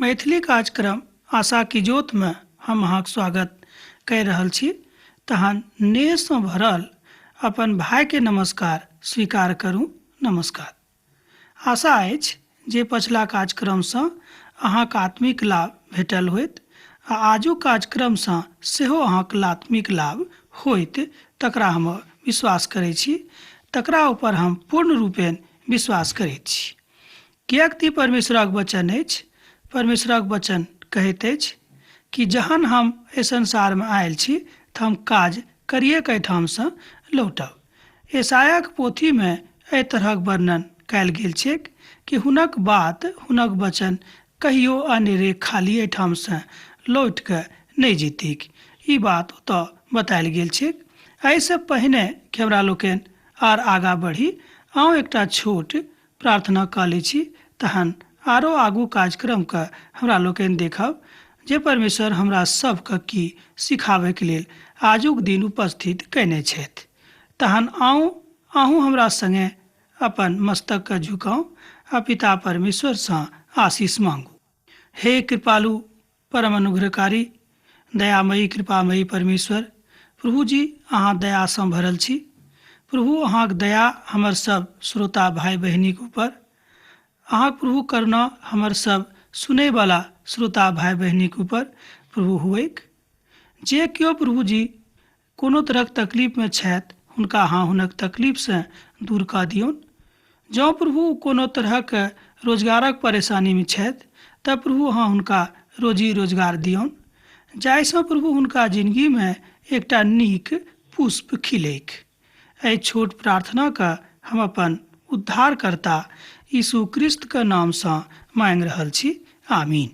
मैथिली कार्यक्रम आशा की ज्योतमे हम अहाँक स्वागत कहि रहल छी। तहन नेहसँ भरल अपन भाइके नमस्कार स्वीकार करू। नमस्कार। आशा अछि जे पछिला कार्यक्रमसँ अहाँक आत्मिक लाभ भेटल होइत आ आजुक कार्यक्रमसँ सेहो अहाँक आत्मिक लाभ होइत, तकरा हम विश्वास करै छी, तकरा ऊपर हम पूर्ण रूपेण विश्वास करैत छी। किएक तऽ परमेश्वरक वचन अछि, परमेश्वरक वचन कहैत अछि कि जहन हम एहि संसारमे आयल छी तऽ हम काज करिएके एहिठामसँ लौटब। यशायाक पोथीमे एहि तरहक वर्णन कयल गेल छैक कि हुनक बात, हुनक वचन कहियो अनेरे खाली एहिठामसँ लौटि कऽ नहि जेतैक। ई बात ओतऽ बतायल गेल छैक। एहिसँ पहिने कि हमरा लोकनि आर आगाँ बढ़ी, आउ एकटा छोट प्रार्थना कऽ लै छी, तहन आरो आगू कार्यक्रमके हमरा लोकनि देखब जे परमेश्वर हमरा सबके की सिखाबैके लेल आजुक दिन उपस्थित कयने छथि। तहन आउ अहूँ हमरा सङ्गे अपन मस्तकके झुकाउ आ पिता परमेश्वरसँ आशीष मांगू। हे कृपालु परम अनुग्रहकारी दयामयी कृपामयी परमेश्वर प्रभु जी, अहाँ दयासँ भरल छी। प्रभु अहाँक दया हमर सब श्रोता भाई बहिनीक ऊपर, अहाँक प्रभु करुणा हमर सब सुनैवला श्रोता भाई बहिनीक ऊपर प्रभु हुएक। जे केओ प्रभु जी कोनो तरहक तकलीफमे छथि, हुनका अहाँ हुनक तकलीफसँ दूर कऽ दियौन। जँ प्रभु कोनो तरहक रोजगारक परेशानीमे छथि तऽ प्रभु अहाँ हुनका रोजी रोजगार दियौन, जाहिसँ प्रभु हुनका जिनगीमे एकटा नीक पुष्प खिलैक। एहि छोट प्रार्थनाके हम अपन उद्धारकर्ता यीशु क्रिस्तके नामसँ मांगि रहल छी, आमीन।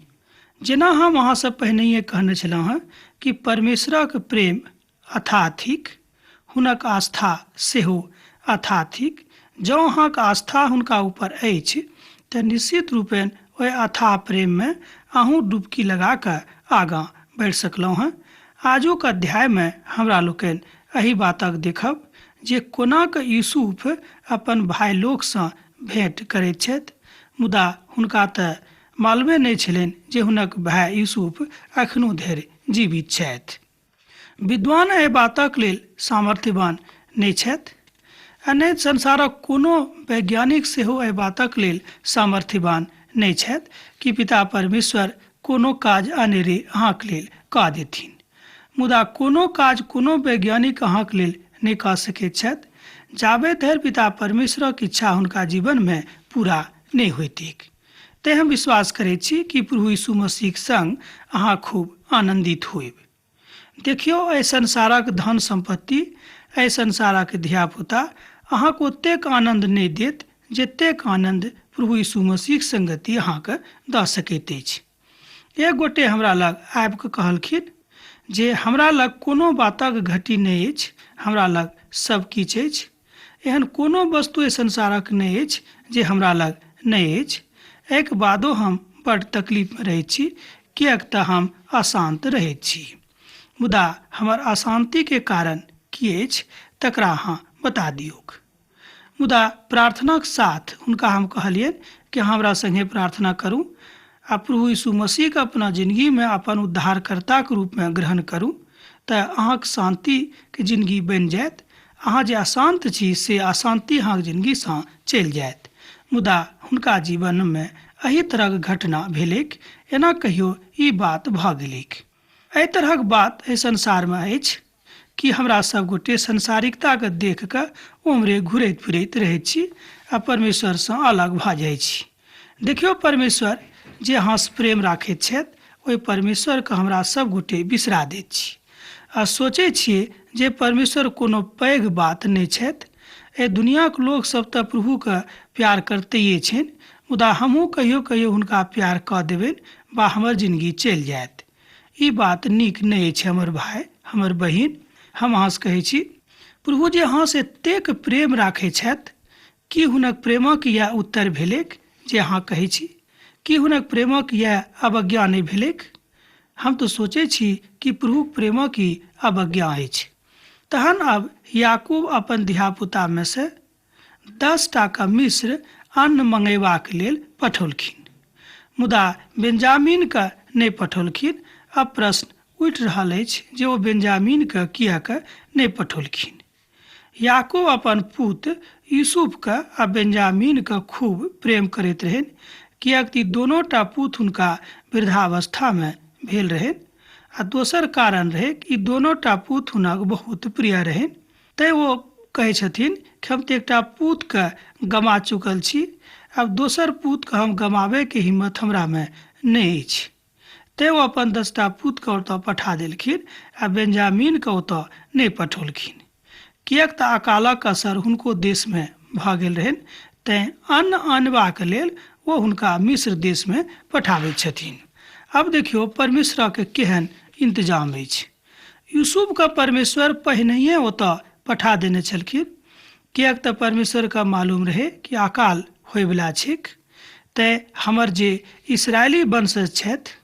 जेना हम अहाँसँ पहिनहिए कहने छलहुँ हेँ कि परमेश्वरक प्रेम अथाह थिक, हुनक आस्था सेहो अथाह थिक। जँ अहाँक आस्था हुनका ऊपर अछि तऽ निश्चित रूपेण ओहि अथाह प्रेममे अहूँ डुबकी लगा कऽ आगाँ बढ़ि सकलहुँ हेँ। आजुक अध्यायमे हमरा लोकनि एहि बातक देखब जे कोना कऽ यूसुफ अपन भाय लोकसँ भेँट करैत छथि, मुदा हुनका तऽ मालूमे नहि छलनि जे हुनक भाय यूसुफ एखनो धरि जीवित छथि। विद्वान एहि बातक लेल सामर्थ्यवान नहि छथि आ नहि संसारक कोनो वैज्ञानिक सेहो एहि बातक लेल सामर्थ्यवान नहि छथि कि पिता परमेश्वर कोनो काज अनेरे अहाँक लेल कऽ देथिन। मुदा कोनो काज कोनो वैज्ञानिक अहाँक लेल नहि कऽ सकैत छथि जाबे धरि पिता परमेश्वरक इच्छा हुनका जीवनमे पूरा नहि होइतैक। तेँ हम विश्वास करैत छी कि प्रभु यीशु मसीहक संग अहाँ खूब आनन्दित होयब। देखियौ, एहि संसारक धन सम्पत्ति, एहि संसारक धियापुता अहाँके ओतेक आनन्द नहि देत जतेक आनन्द प्रभु यीशु मसीहक संगति अहाँके दऽ सकैत अछि। एक गोटे हमरा लग आबि कऽ कहलखिन जे हमरा लग कोनो बातक घटी नहि अछि, हमरा लग सब किछु अछि। एहन कोनो वस्तु एहि संसारक नहि अछि जे हमरा लग नहि अछि। एहिके बादो हम बड्ड तकलीफमे रहैत छी, किएक तऽ हम अशान्त रहैत छी। मुदा हमर अशान्तिके कारण की अछि तकरा अहाँ बता दियौक। मुदा प्रार्थनाक साथ हुनका हम कहलियनि कि अहाँ हमरा सङ्गे प्रार्थना करू आ प्रभु यीशु मसीहके अपना जिनगीमे अपन उद्धारकर्ताके रूपमे ग्रहण करू तऽ अहाँके शान्तिके जिनगी बनि जायत। अहाँ जे अशान्त छी से अशान्ति अहाँके जिनगीसँ चलि जायत। मुदा हुनका जीवनमे एहि तरहक घटना भेलैक, एना कहियो ई बात भऽ गेलैक। एहि तरहक बात एहि संसारमे अछि कि हमरा सब गोटे संसारिकताके देख कऽ ओम्हरे घुरैत फिरैत रहैत छी आ परमेश्वरसँ अलग भऽ जाइ छी। देखियौ, परमेश्वर जे अहाँसँ प्रेम राखैत छथि ओहि परमेश्वरके हमरा सब गोटे बिसरा दैत छी आ सोचै छियै जे परमेश्वर कोनो पैघ बात नहि छथि। एहि दुनियाक लोकसभ तऽ प्रभुके प्यार करतैये छनि, मुदा हमहूँ कहियो कहियो हुनका प्यार कऽ देबनि वा हमर जिनगी चलि जायत। ई बात नीक नहि अछि हमर भाय, हमर बहिन। हम अहाँसँ कहै छी, प्रभु जे अहाँसँ एतेक प्रेम राखै छथि, की हुनक प्रेमक इएह उत्तर भेलैक जे अहाँ कहै छी? की हुनक प्रेमक इएह अवज्ञा नहि भेलैक? हम तऽ सोचै छी कि प्रभुक प्रेमक ई अवज्ञा अछि। तहन आब याकूब अपन धियापुतामे सँ 10 टाका मिस्र अन्न मंगयबाक लेल पठौलखिन। मुदा बेंजामीनके नहि पठौलखिन। अब प्रश्न उठि रहल अछि जे ओ बेंजामीनके किएक नहि पठौलखिन। याकूब अपन पूत यूसुफके आ बेंजामीनके खूब प्रेम करैत रहनि, किएक तऽ ई दोनो टा पूत हुनका वृद्धावस्थामे भेल रहनि आ दोसर कारण रहै कि ई दोनो टा पूत हुनक बहुत प्रिय रहनि। तैँ ओ कहै छथिन कि हम तऽ एकटा पूतके गमा चुकल छी, आब दोसर पूतके हम गमाबैके हिम्मत हमरामे नहि अछि। तैँ ओ अपन 10टा पूतके ओतऽ पठा देलखिन आ बेंजामीनके ओतऽ नहि पठौलखिन, किएक तऽ अकालक असर हुनको देशमे भऽ गेल रहनि। तैँ अन्न अनबाक लेल ओ हुनका मिस्र देशमे पठाबैत छथिन। आब देखियौ परमेश्वरक केहन इंतजाम अछि। यूसुफके परमेश्वर पहिनहिए ओतऽ पठा देने छलखिन, किएक तऽ परमेश्वरके मालूम रहै कि अकाल होइवला छैक। तैँ हमर जे इसराइली वंशज छथि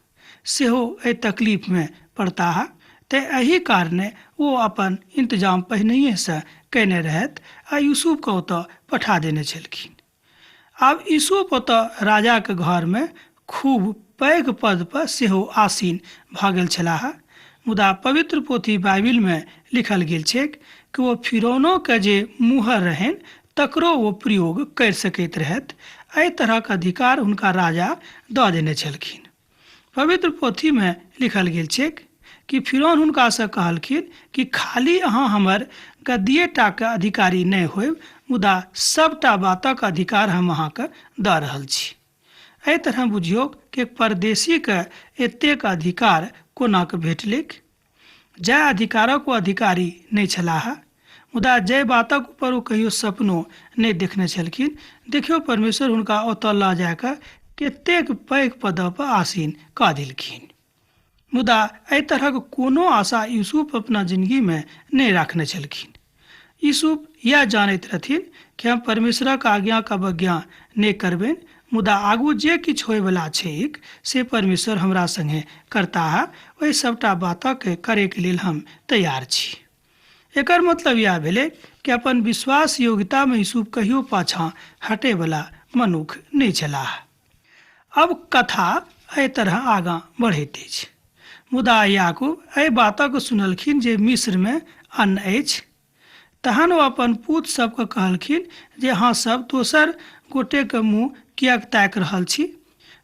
सेहो एहि तकलीफमे पड़ताह। तैँ एहि कारणे ओ अपन इंतजाम पहिनहिएसँ कयने रहथि आ यूसुफके ओतऽ पठा देने छलखिन। आब यूसुफ ओतऽ राजाके घरमे खूब पैघ पद पर सेहो आसीन भऽ गेल छलाह। मुदा पवित्र पोथी बाइबिलमे लिखल गेल छैक कि ओ फिरौनोके जे मुहर रहनि तकरो ओ प्रयोग करि सकैत रहथि। एहि तरहक अधिकार हुनका राजा दऽ देने छलखिन। पवित्र पोथीमे लिखल गेल छैक कि फिरौन हुनकासँ कहलखिन कि खाली अहाँ हमर गद्दिए टाके अधिकारी नहि होयब, मुदा सबटा बातक अधिकार हम अहाँके दऽ रहल छी। एहि तरह बुझियौ कि एक परदेशीके एतेक अधिकार कोना कऽ भेटलैक। जाहि अधिकारक ओ अधिकारी नहि छलाह, मुदा जाहि बातक ऊपर ओ कहियो सपनो नहि देखने छलखिन, देखियौ परमेश्वर हुनका ओतऽ लऽ जा कऽ कतेक पैघ पद पर आसीन कऽ देलखिन। मुदा एहि तरहक कोनो आशा यूसुफ अपना जिंदगीमे नहि राखने छलखिन। यूसुफ इएह जानैत रहथिन कि हम परमेश्वरक आज्ञाक अवज्ञा नहि करबनि, मुदा आगू जे किछु होयवला छैक से परमेश्वर हमरा संगे करताह, ओहि सबटा बातक करैके लेल हम तैयार छी। एकर मतलब इएह भेलै कि अपन विश्वास योग्यतामे यूसुफ कहियो पाछाँ हटैवला मनुख नहि छलाह। अब कथा एहि तरह आगाँ बढ़ैत अछि। मुदा याकूब एहि बातक सुनलखिन जे मिस्रमे अन्न अछि। तहन ओ अपन पूत सबके कहलखिन जे अहाँ सब दोसर गोटेके मुँह किएक ताकि रहल छी।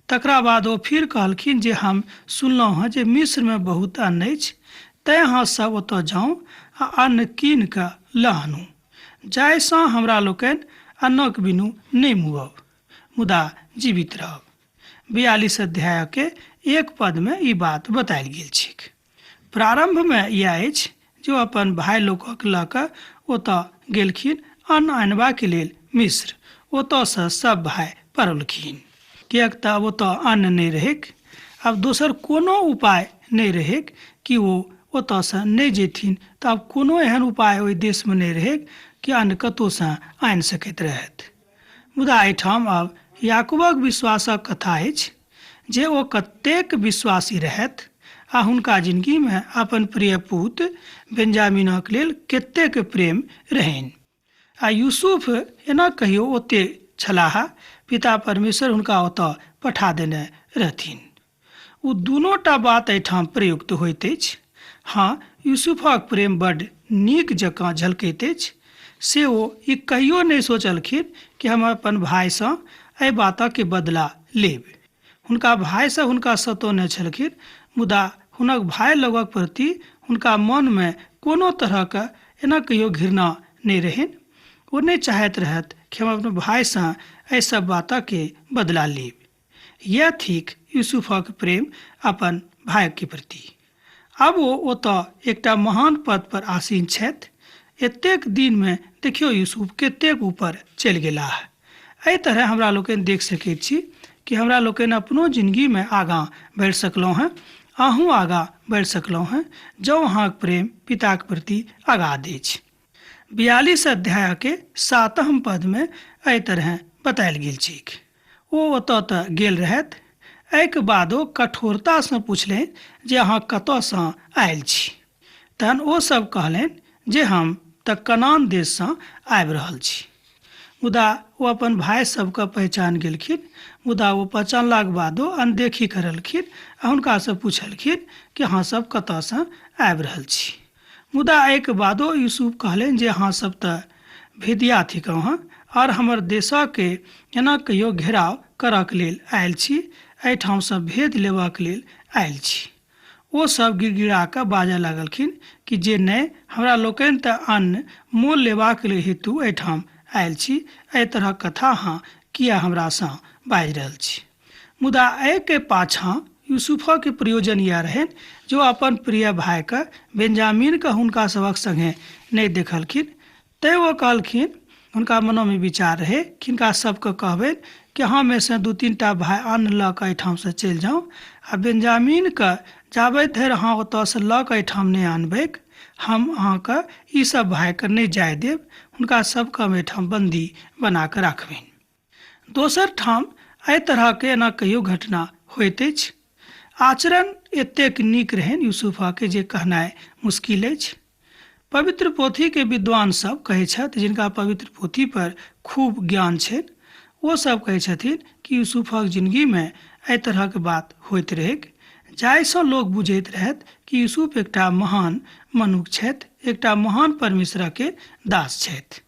तकरा बाद ओ फिर कहलखिन जे हम सुनलहुँ हँ जे मिस्रमे बहुत अन्न अछि, तैँ अहाँ सब ओतऽ जाउ आ अन्न कीन कऽ लऽ आनू, जाहिसँ हमरा लोकनि अन्नक बिनु नहि मुअब, मुदा जीवित रहब। 42 अध्यायके 1 पदमे ई बात बतायल गेल छैक। प्रारम्भमे इएह अछि जे ओ अपन भाय लोकक लऽ कऽ ओतऽ गेलखिन अन्न अनबाके लेल मिस्र। ओतऽसँ सब भाय पड़लखिन, किएक तऽ आब ओतऽ अन्न नहि रहैक। आब दोसर कोनो उपाय नहि रहैक कि ओ ओतऽसँ नहि जेथिन, तऽ आब कोनो एहन उपाय ओहि देशमे नहि रहैक कि अन्न कतहुसँ आनि सकैत रहथि। मुदा एहिठाम आब याकूबक विश्वासक कथा अछि जे ओ कतेक विश्वासी रहथि आ हुनका जिनगीमे अपन प्रिय पूत बेंजामिनक लेल कतेक प्रेम रहनि। आ यूसुफ एना कहियो ओते छलाह, पिता परमेश्वर हुनका ओतऽ पठा देने रहथिन। ओ दुनूटा बात एहिठाम प्रयुक्त होइत अछि। हँ, यूसुफक प्रेम बड्ड नीक जकाँ झलकैत अछि। से ओ ई कहियो नहि सोचलखिन कि हम अपन भायसँ एहि बातक बदला लेब। हुनका भाय सब हुनका सतौने छलखिन, मुदा हुनक भाय लोगक प्रति हुनका मनमे कोनो तरहक एना कहियो घृणा नहि रहनि। ओ नहि चाहैत रहथि कि हम अपन भायसँ एहि सब बातक बदला लेब। यह थिक यूसुफक प्रेम अपन भायके प्रति। आब ओ ओतऽ एकटा महान पद पर आसीन छथि। एतेक दिनमे देखियौ यूसुफ कतेक ऊपर चलि गेलाह। एहि तरह हमरा लोकनि देख सकैत छी कि हमरा लोकनि अपनो जिनगीमे आगाँ बढ़ि सकलहुँ हँ, अहूँ आगाँ बढ़ि सकलहुँ हँ, जँ अहाँक प्रेम पिताक प्रति अगाध अछि। 42 अध्यायके 7 पदमे एहि तरह बतायल गेल छैक। ओ ओतऽ तऽ गेल रहथि, एहिके बाद ओ कठोरतासँ पुछलनि जे अहाँ कतऽसँ आयल छी। तहन ओ सब कहलनि जे हम तऽ कनान देशसँ आबि रहल छी। मुदा ओ अपन भाय सबके पहचान गेलखिन, मुदा ओ पहचानलाक बादो अनदेखी करलखिन आ हुनकासँ पुछलखिन कि अहाँ सब कतऽसँ आबि रहल छी। मुदा एहिके बादो यूसुफ कहलनि जे अहाँ सब तऽ भेदिया थिकहुँ हँ आओर हमर देशके एना कहियो घेराव करऽके लेल आयल छी, एहिठामसँ भेद लेबाक लेल आयल छी। ओ सब गिड़गिड़ा कऽ बाजऽ लागलखिन कि जे नहि, हमरा लोकनि तऽ अन्न मोल लेबाक हेतु एहिठाम आयल छी, एहि तरहक कथा अहाँ किया हमरासँ बाजि रहल छी। मुदा एहिके पाछाँ यूसुफके प्रयोजन इएह रहनि जे ओ अपन प्रिय भाइके बेंजामिनके हुनका सभक संगे नहि देखलखिन, तैँ ओ कहलखिन, हुनका मनोमे विचार रहै कि हिनका सबके कहबनि कि अहाँमे सँ 2-3 टा भाइ अन्न लऽ कऽ एहिठामसँ चलि जाउ आ बेंजामिनके जाबे धरि अहाँ ओतऽसँ लऽ कऽ एहिठाम नहि आनबैक, हम अहाँके ई सब भाइके नहि जाय देब, हुनका सबके हम एहिठाम बन्दी बना कऽ राखबनि। दोसर ठाम एहि तरहके एना कहियो घटना होइत अछि। आचरण एतेक नीक रहनि यूसुफके जे कहनाइ मुश्किल अछि। पवित्र पोथीके विद्वान सब कहै छथि, जिनका पवित्र पोथी पर खूब ज्ञान छनि, ओ सब कहै छथिन कि यूसुफक जिंदगीमे एहि तरहक बात होइत रहैक, जाहिसँ लोक बुझैत रहथि कि यूसुफ एकटा महान मनुख छथि, एकटा महान परमेश्वरके दास छथि।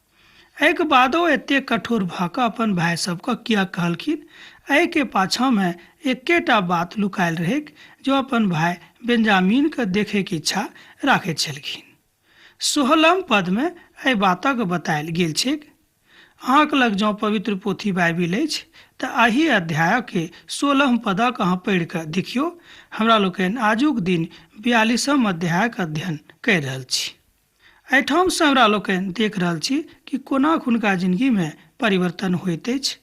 एहिके बादो एतेक कठोर भऽ कऽ अपन भाइ सबके किया कहलखिन? एहिके पाछाँमे एकेटा बात लुकायल रहैक, जो अपन भाइ बेंजामिनके देखैके इच्छा राखैत छलखिन। 16 पदमे एहि बातक बतायल गेल छैक। अहाँके लग जँ पवित्र पोथी बाइबिल अछि तऽ एहि अध्यायके 16 पदक अहाँ पढ़ि कऽ देखियौ। हमरा लोकनि आजुक दिन 42 अध्यायक अध्ययन करि रहल छी। एहिठामसँ हमरा लोकनि देख रहल छी कि कोना हुनका जिंदगीमे परिवर्तन होइत अछि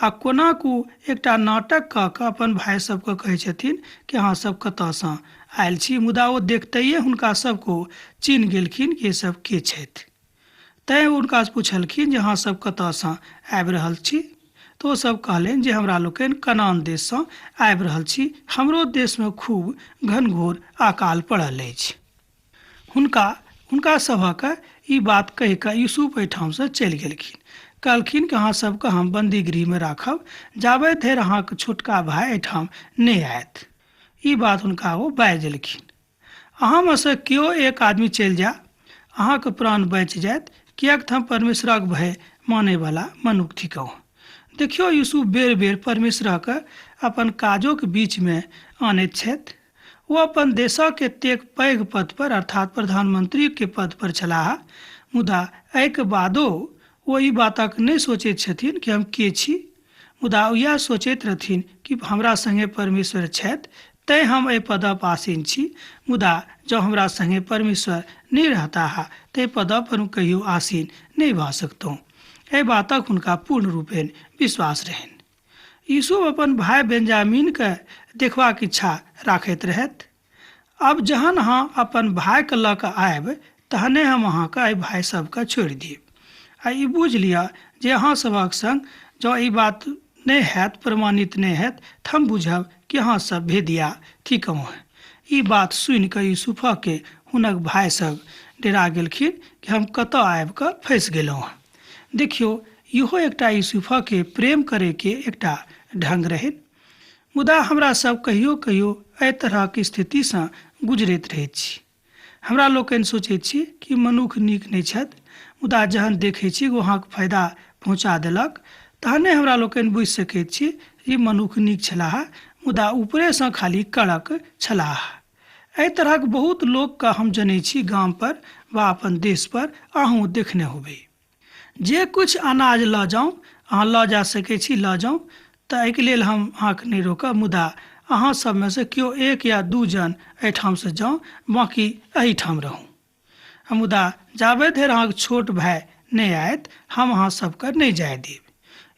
आ कोना ओ एकटा नाटक कऽ कऽ अपन भाइ सबके कहै छथिन कि अहाँ सब कतऽसँ आयल छी, मुदा ओ देखतैये हुनका सबको चिन्ह गेलखिन कि सब के छथि। तैँ हुनकासँ पुछलखिन जे अहाँ सब कतऽसँ आबि रहल छी, तऽ ओ सब कहलनि जे हमरा लोकनि कनान देशसँ आबि रहल छी, हमरो देशमे खूब घनघोर अकाल पड़ल अछि। हुनका सभक ई बात कहि कऽ यूसुफ एहिठामसँ चलि गेलखिन। कहलखिन कि अहाँ सबके हम बन्दीगृहमे राखब जाबे धरि अहाँके छोटका भाइ एहिठाम नहि आयत। ई बात हुनका ओ बाजि देलखिन। अहाँमे सँ केओ एक आदमी चलि जा, अहाँके प्राण बचि जायत, किएक तऽ हम परमेश्वरक भय मानैवला मनुख थिकहुँ। देखियौ, यूसुफ बेर बेर परमेश्वरक अपन काजोक बीचमे आनैत छथि। ओ अपन देशक एतेक पैघ पद पर अर्थात प्रधानमंत्री के पद पर छलाह, मुदा एहिके बादो ओ ई बातक नहि सोचैत छथिन कि हम के छी, मुदा ओ इएह सोचैत रहथिन कि हमरा संगे परमेश्वर छथि तैँ हम एहि पदप आसीन छी, मुदा जँ हमरा संगे परमेश्वर नहि रहताह तऽ एहि पदपर हम कहियो आसीन नहि भऽ सकतहुँ। एहि बातक हुनका पूर्ण रूपेण विश्वास रहनि। यूसुफ अपन भाइ बेंजामिनके देखबाक इच्छा राखैत रहथि। आब जहन अहाँ अपन भाइके लऽ कऽ आयब तहने हम अहाँके एहि भाइ सबके छोड़ि देब। आ ई बुझि लिअ जे अहाँ सभक संग जँ ई बात नहि हैत, प्रमाणित नहि हैत, तऽ हम बुझब कि अहाँ सब भेदिया थिकहुँ। ई बात सुनि कऽ यूसुफके हुनक भाइ सब डेरा गेलखिन कि हम कतऽ आबि कऽ फँसि गेलहुँ। देखियौ, इहो एकटा यूसुफके प्रेम करैके एकटा ढंग रहनि। मुदा हमरा सब कहियो कहियो एहि तरहक स्थितिसँ गुजरैत रहैत छी। हमरा लोकनि सोचैत छी कि मनुख नीक नहि छथि, मुदा जहन देखै छी ओ अहाँके फायदा पहुँचा देलक तहने हमरा लोकनि बुझि सकैत छी जे मनुख नीक छलाह, मुदा ऊपरेसँ खाली कड़क छलाह। एहि तरहक बहुत लोकके हम जनै छी गाम पर वा अपन देश पर, अहूँ देखने होबै। जे किछु अनाज लऽ जाउ, अहाँ लऽ जा सकै छी, लऽ जाउ, तऽ एहिके लेल हम अहाँके नहि रोकब, मुदा अहाँ सबमे सँ केओ 1 या 2 जन एहिठामसँ जाउ, बाँकी एहिठाम रहू। मुदा जाबे धरि अहाँके छोट भाइ नहि आयत, हम अहाँ सबके नहि जाय देब।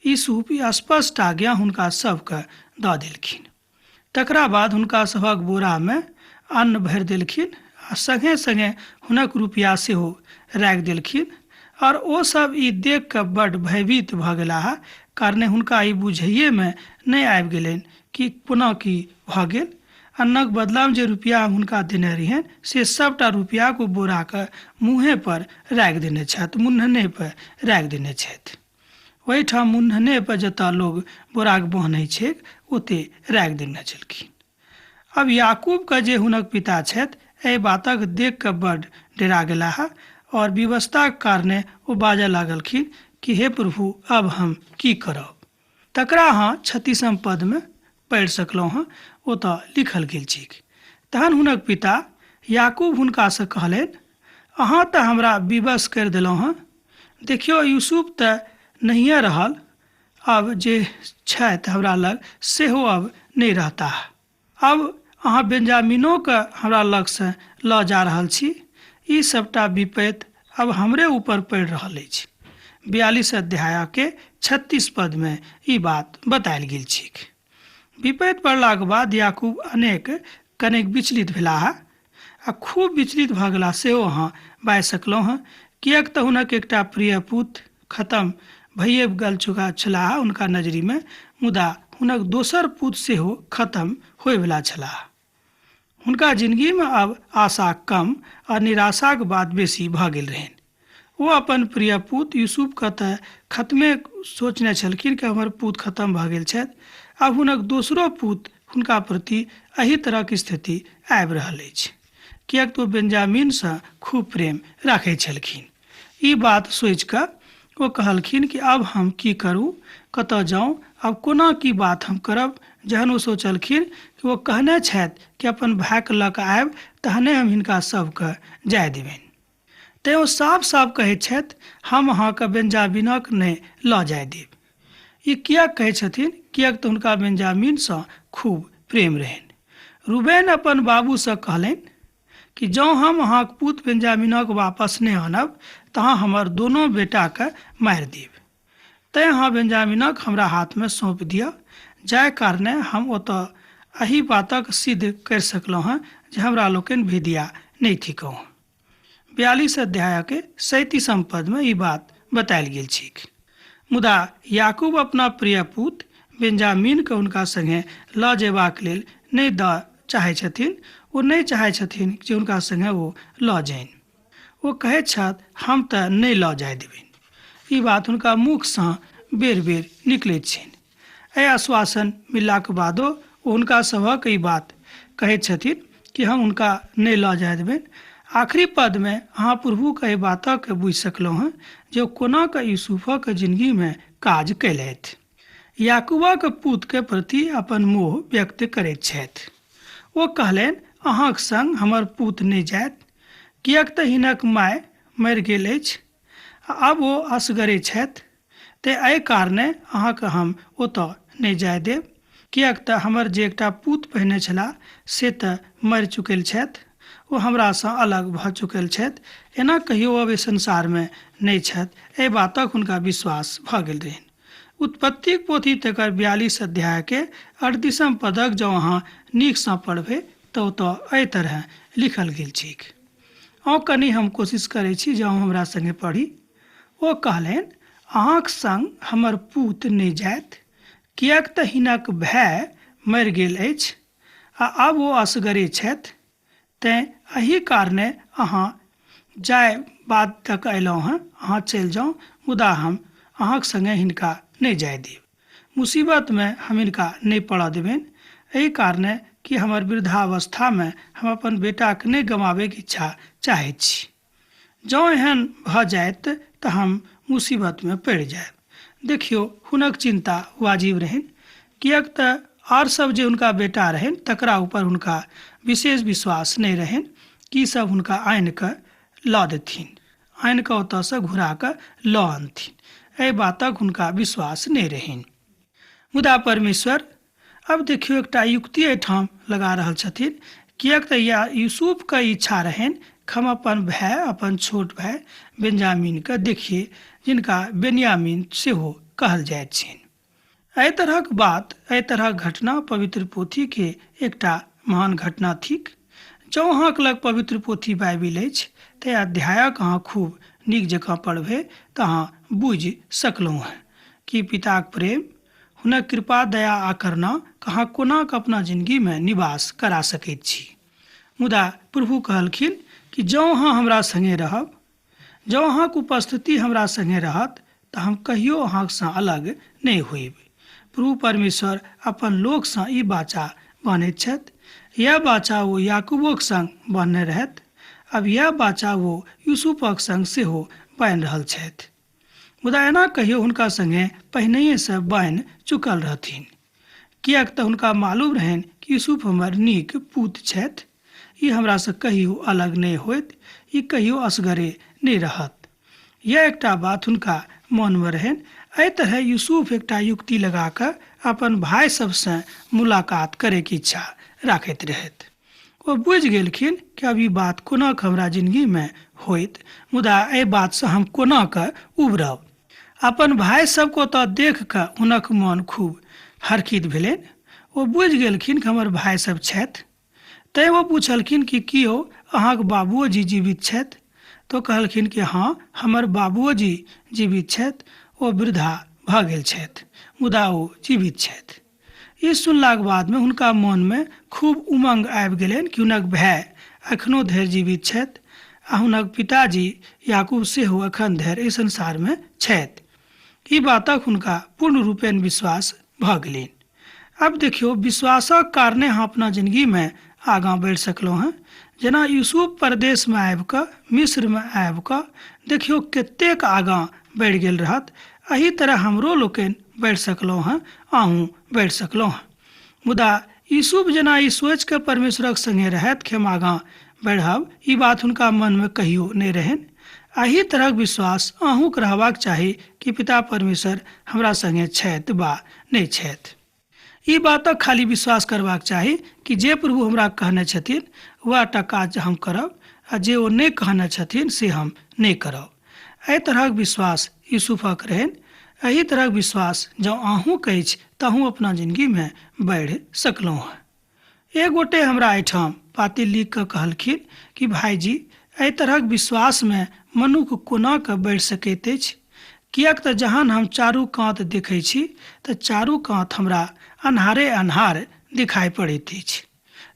यूसुफ ई स्पष्ट आज्ञा हुनका सबके दऽ देलखिन। तकरा बाद हुनका सभक बोरामे अन्न भरि देलखिन आ संगे संगे हुनक रुपया सेहो राखि देलखिन। और ओ सब ई देख कऽ बड्ड भयभीत भऽ गेलाह, कारणे हुनका ई बुझैएमे नहि आबि गेलनि कि कोना की भऽ गेल। अन्नक बदलामे जे रुपया हम हुनका देने रहियनि से सबटा रुपयाक ओ बोराके मुँहे पर राखि देने छथि, मुन्हने पर राखि देने छथि। ओहिठाम मुन्हने पर जतऽ लोग बोराक बन्है छैक ओते राखि देने छलखिन। अब याकूबके जे हुनक पिता छथि एहि बातक देख कऽ बड डेरा गेलाह और विवशताक कारणे ओ बाजऽ लागलखिन कि हे प्रभु, अब हम की करब। तकरा अहाँ 36म पदमे पढ़ि सकलहुँ हँ, ओतऽ लिखल गेल छैक। तहन हुनक पिता याकूब हुनकासँ कहलनि, अहाँ तऽ हमरा विवश करि देलहुँ हँ। देखियौ, यूसुफ तऽ नहिए रहल, आब जे छथि हमरा लग सेहो अब नहि रहताह। आब अहाँ बेंजामिनोके हमरा लगसँ लऽ जा रहल छी। ई सभटा विपैत अब हमरे ऊपर पड़ि रहल अछि। 42 अध्यायके 36 पदमे ई बात बतायल गेल छैक। विपैत पड़लाक बाद याकूब अनेक कनेक विचलित भेलाह आ खूब विचलित भऽ गेलाह सेहो अहाँ बाजि सकलहुँ हँ, किएक तऽ हुनक एकटा प्रिय पुत्र खतम भइए गेल चुका छलाह हुनका नजरिमे, मुदा हुनक दोसर पुत्र सेहो खतम होइवला छलाह। हुनका जिनगीमे आब आशा कम आ निराशाक बात बेसी भऽ गेल रहनि। ओ अपन प्रिय पूत यूसुफके तऽ खतमे सोचने छलखिन कि हमर पूत खतम भऽ गेल छथि, आब हुनक दोसरो पूत हुनका प्रति एहि तरहक स्थिति आबि रहल अछि, किएक तऽ ओ बेंजामिनसँ खूब प्रेम राखैत छलखिन। ई बात सोचि कऽ ओ कहलखिन कि आब हम की करू, कतऽ जाउ, आब कोना की बात हम करब। जहन ओ सोचलखिन कि ओ कहने छथि कि अपन भायके लऽ कऽ आयब तहने हम हिनका सबके जाय देबनि, तैँ ओ साफ साफ कहैत छथि, हम अहाँके बेंजामिनक नहि लऽ जाय देब। ई किएक कहैत छथिन? किएक तऽ हुनका बेंजामिनसँ खूब प्रेम रहनि। रूबेन अपन बाबूसँ कहलनि कि जँ हम अहाँक पूत बेंजामिनक वापस नहि आनब तऽ अहाँ हमर दोनो बेटाके मारि देब। तैँ अहाँ बेंजामिनक हमरा हाथमे सौंपि दिअ, जाहि कारणे हम ओतऽ एहि बातक सिद्ध करि सकलहुँ हँ जे हमरा लोकनि भेदिया नहि थिकहुँ। 42 अध्यायके 37म पदमे ई बात बतायल गेल छैक। मुदा याकूब अपना प्रिय पूत बेंजामिनके हुनका सङ्गे लऽ जयबाक लेल नहि दऽ चाहै छथिन। ओ नहि चाहै छथिन जे हुनका सङ्गे ओ लऽ जाइन। ओ कहैत छथि, हम तऽ नहि लऽ जाय देबनि। ई बात हुनका मुखसँ बेर बेर निकलैत छनि। एहि आश्वासन मिललाक बादो ओ हुनका सभक ई बात कहैत छथिन कि हम हुनका नहि लऽ जाय देबनि। आखिरी पदमे अहाँ प्रभुके एहि बातके बुझि सकलहुँ हँ जे ओ कोना कऽ यूसुफक जिनगीमे काज कयलथि। याकूबक पूतके प्रति अपन मोह व्यक्त करैत छथि। ओ कहलनि, अहाँक संग हमर पूत नहि जायत, किएक तऽ हिनक माय मरि गेल अछि आ आब ओ असगरे छथि। तेँ एहि कारणे अहाँके हम ओतऽ नहि जाय देब, किएक तऽ हमर जे एकटा पूत पहिने छलाह से तऽ मरि चुकल छथि, ओ हमरासँ अलग भऽ चुकल छथि, एना कहियो आब एहि संसारमे नहि छथि, एहि बातक हुनका विश्वास भऽ गेल रहनि। उत्पत्तिक पोथी तकर 42 अध्यायके 38म पदक जँ अहाँ नीकसँ पढ़बै तऽ ओतऽ एहि तरहेँ लिखल गेल छैक। आउ कनि हम कोशिश करै छी जे अहूँ हमरा सङ्गे पढ़ी। ओ कहलनि, अहाँक संग हमर पूत नहि जायत, किएक तऽ हिनक भाय मरि गेल अछि आ आब ओ असगरे छथि, तेँ एहि कारणे अहाँ जाहि बात तक अयलहुँ हँ, अहाँ चलि जाउ, मुदा हम अहाँक संगे हिनका नहि जाय देब। मुसीबतमे हम हिनका नहि पड़ऽ देबनि, एहि कारणे कि हमर वृद्धावस्थामे हम अपन बेटाकेँ नहि गमाबयके इच्छा चाहैत छी। जँ एहन भऽ जायत तऽ हम मुसीबतमे पड़ि जायब। देखियौ, हुनक चिन्ता वाजिब रहनि, किएक तऽ आर सब जे हुनका बेटा रहनि तकरा ऊपर हुनका विशेष विश्वास नहि रहनि कि सब हुनका आनि कऽ लऽ देथिन, आनि कऽ ओतऽसँ घुरा कऽ लऽ अनथिन, एहि बातक हुनका विश्वास नहि रहनि। मुदा परमेश्वर अब देखियौ एकटा युक्ति एहिठाम लगा रहल छथिन, किएक तऽ या यूसुफके इच्छा रहनि कि हम अपन भाय, अपन छोट भाय बेंजामिनके देखियै, जिनका बेन्यामीन सेहो कहल जाइत छनि। एहि तरहक बात, एहि तरहक घटना पवित्र पोथीके एकटा महान घटना थिक। जँ अहाँके लग पवित्र पोथी बाइबिल अछि तऽ अध्यायक अहाँ खूब नीक जकाँ पढ़बै तऽ अहाँ बुझि सकलहुँ हँ कि पिताक प्रेम, हुनक कृपा, दया आ करुणा अहाँ कोना कऽ अपना जिनगीमे निवास करा सकैत छी। मुदा प्रभु कहलखिन कि जँ अहाँ हमरा सङ्गे रहब, जँ अहाँक उपस्थिति हमरा सङ्गे रहत तऽ हम कहियो अहाँसँ अलग नहि होइब। प्रभु परमेश्वर अपन लोकसँ ई वाचा बान्हैत छथि। यैह वाचा ओ याकूबोक संग बान्हने रहथि। आब यैह वाचा ओ यूसुफक संग सेहो बान्हि रहल छथि। मुदा एना कहियो हुनका संगे पहिनहिएसँ बान्हि चुकल रहथिन, किएक तँ हुनका मालूम रहनि कि यूसुफ हमर नीक पूत छथि। ई हमरासँ कहियो अलग नहि होयत, ई कहियो असगरे नहि रहत। यैह एकटा बात हुनका मोनमे रहनि। एहि तरहे यूसुफ एकटा युक्ति लगा कऽ अपन भाय सभसँ मुलाकात करैक इच्छा राखैत रहथि। ओ बुझि गेलखिन कि आब ई बात कोना कऽ हमरा जिनगीमे होयत, मुदा एहि बातसँ हम कोना कऽ उबरब। अपन भाय सभकेँ ओतऽ देखि कऽ हुनक मोन खूब हरखित भेलनि। ओ बुझि गेलखिन कि हमर भाय सभ छथि। तैँ ओ पुछलखिन कि की यौ अहाँक बाबुओ जी जीवित छथि? तऽ ओ कहलखिन कि हँ हमर बाबुओ जी जीवित छथि, ओ वृद्धा भऽ गेल छथि मुदा ओ जीवित छथि। ई सुनलाक बादमे हुनका मोनमे खूब उमंग आबि गेलनि कि हुनक भाय एखनो धरि जीवित छथि आ हुनक पिताजी याकूब सेहो एखन धरि एहि संसारमे छथि। ई बातक हुनका पूर्ण रूपेण विश्वास भऽ गेलनि। आब देखियौ, विश्वासक कारणे अहाँ अपना जिनगीमे आगाँ बढ़ि सकलहुँ हेँ। जेना यूसुफ परदेशमे आबि कऽ, मिस्रमे आबि कऽ देखियौ कतेक आगाँ बढ़ि गेल रहत, एहि तरह हमरो लोकनि बढ़ि सकलहुँ हेँ, अहूँ बढ़ि सकलहुँ हेँ। मुदा यूसुफ जेना ई सोचि कऽ परमेश्वरक संगे रहथि कि हम आगाँ बढ़ब, ई बात हुनका मनमे कहियो नहि रहनि। एहि तरहक विश्वास अहूँक रहबाक चाही कि पिता परमेश्वर हमरा संगे छथि वा नहि छथि। ई बातक खाली विश्वास करबाक चाही कि जे प्रभु हमरा कहने छथिन वएह टा काज हम करब आ जे ओ नहि कहने छथिन से हम नहि करब। एहि तरहक विश्वास यूसुफक रहनि। एहि तरहक विश्वास जँ अहूँक अछि तऽ अहूँ अपना जिनगीमे बढ़ि सकलहुँ हँ। एक गोटे हमरा एहिठाम पाती लिख कऽ कहलखिन कि भाइजी एहि तरहक विश्वासमे मनुख कोना कऽ बढ़ि सकैत अछि? किएक तऽ जहन हम चारू कात देखै छी तऽ चारू कात हमरा अन्हारे अन्हार दिखाइ पड़ैत अछि।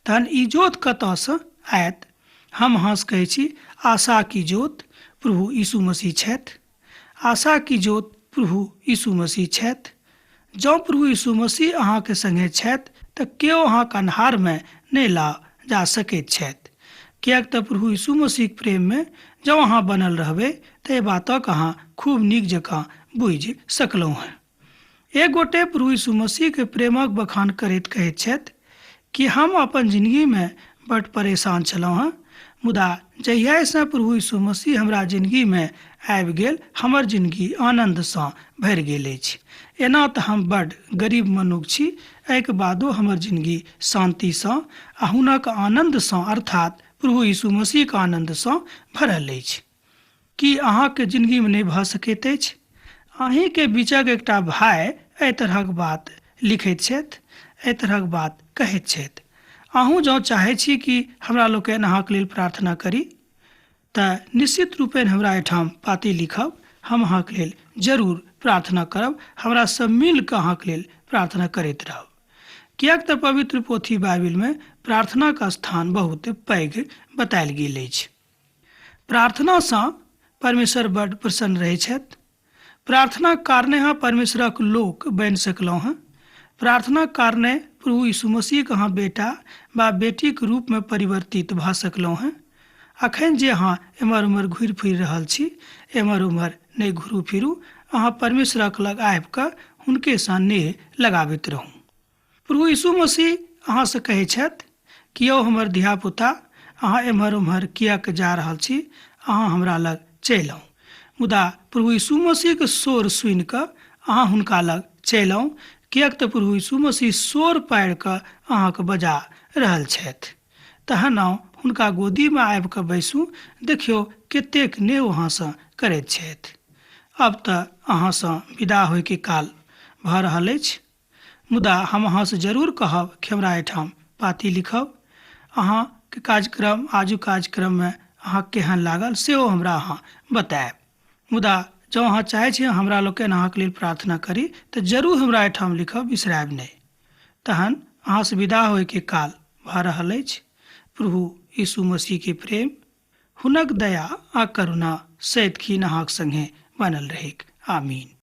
तहन इजोत कतऽसँ आयत? हम अहाँसँ कहै छी आशाक इजोत प्रभु यीशु मसीह छथि। आशाक इजोत प्रभु यीशु मसीह छथि। जँ प्रभु यीशु मसीह अहाँके संगे छथि तऽ केओ अहाँके अन्हारमे नहि लऽ जा सकैत छथि। किएक तऽ प्रभु यीशु मसीहक प्रेममे जँ अहाँ बनल रहबै तऽ एहि बातक अहाँ खूब नीक जकाँ बुझि सकलहुँ हेँ। एक गोटे प्रभु यीशु मसीहके प्रेमक बखान करैत कहैत छथि कि हम अपन जिनगीमे बड्ड परेशान छलहुँ हेँ, मुदा जहियासँ प्रभु यीशु मसीह हमरा जिनगीमे आबि गेल हमर जिनगी आनन्दसँ भरि गेल अछि। एना तऽ हम बड्ड गरीब मनुख छी, एहिके बादो हमर जिनगी शान्तिसँ आ हुनक आनन्दसँ अर्थात प्रभु यीशु मसीहक आनन्दसँ भरल अछि। की अहाँक जिनगीमे नहि भऽ सकैत अछि? अहींके बीचक एकटा भाय एहि तरहक बात लिखैत छथि, एहि तरहक बात कहैत छथि। अहूँ जँ चाहैत छी कि हमरा लोकनि अहाँक लेल प्रार्थना करी तऽ निश्चित रूपेण हमरा एहिठाम पाती लिखब, हम अहाँक लेल जरूर प्रार्थना करब, हमरा सब मिल कऽ अहाँक लेल प्रार्थना करैत रहब। किएक तऽ पवित्र पोथी बाइबिलमे प्रार्थनाक स्थान बहुत पैघ बतायल गेल अछि। प्रार्थनासँ परमेश्वर बड्ड प्रसन्न रहै छथि। प्रार्थनाक कारणे अहाँ परमेश्वरक लोक बनि सकलहुँ हँ। प्रार्थनाक कारणे प्रभु यीशु मसीहक अहाँ बेटा वा बेटीक रूपमे परिवर्तित भऽ सकलहुँ हँ। अखन जे अहाँ एम्हर ओम्हर घुरि फिरि रहल छी, एम्हर ओम्हर नहि घुरू फिरू, अहाँ परमेश्वरक लग आबि कऽ हुनकेसँ नेह लगाबैत रहू। प्रभु यीशु मसीह अहाँसँ कहै छथि कि यौ हमर धियापुता, अहाँ एम्हर ओम्हर किएक जा रहल छी, अहाँ हमरा लग चलि आउ। मुदा प्रभु यीशु मसीहक शोर सुनि कऽ अहाँ हुनका लग चलि आउ, किएक तऽ प्रभु यीशु मसीह शोर पारि कऽ अहाँके बजा रहल छथि। तहन आउ हुनका गोदीमे आबि कऽ बैसू, देखियौ कतेक नेह ओ अहाँसँ करैत छथि। आब तऽ अहाँसँ विदा होइके काल भऽ रहल अछि। मुदा हम अहाँसँ जरूर कहब कि हमरा एहिठाम पाती लिखब। अहाँके कार्यक्रम आजुक कार्यक्रममे अहाँके केहन लागल सेहो हमरा अहाँ बतायब। मुदा जँ अहाँ चाहै छी हमरा लोकनि अहाँके लेल प्रार्थना करी तऽ जरूर हमरा एहिठाम लिखब, बिसरायब नहि। तहन अहाँसँ विदा होइके काल भऽ रहल अछि। प्रभु यीशु मसीहके प्रेम, हुनक दया आ करुणा सदिखन अहाँक संगे बनल रहैक। आमीन।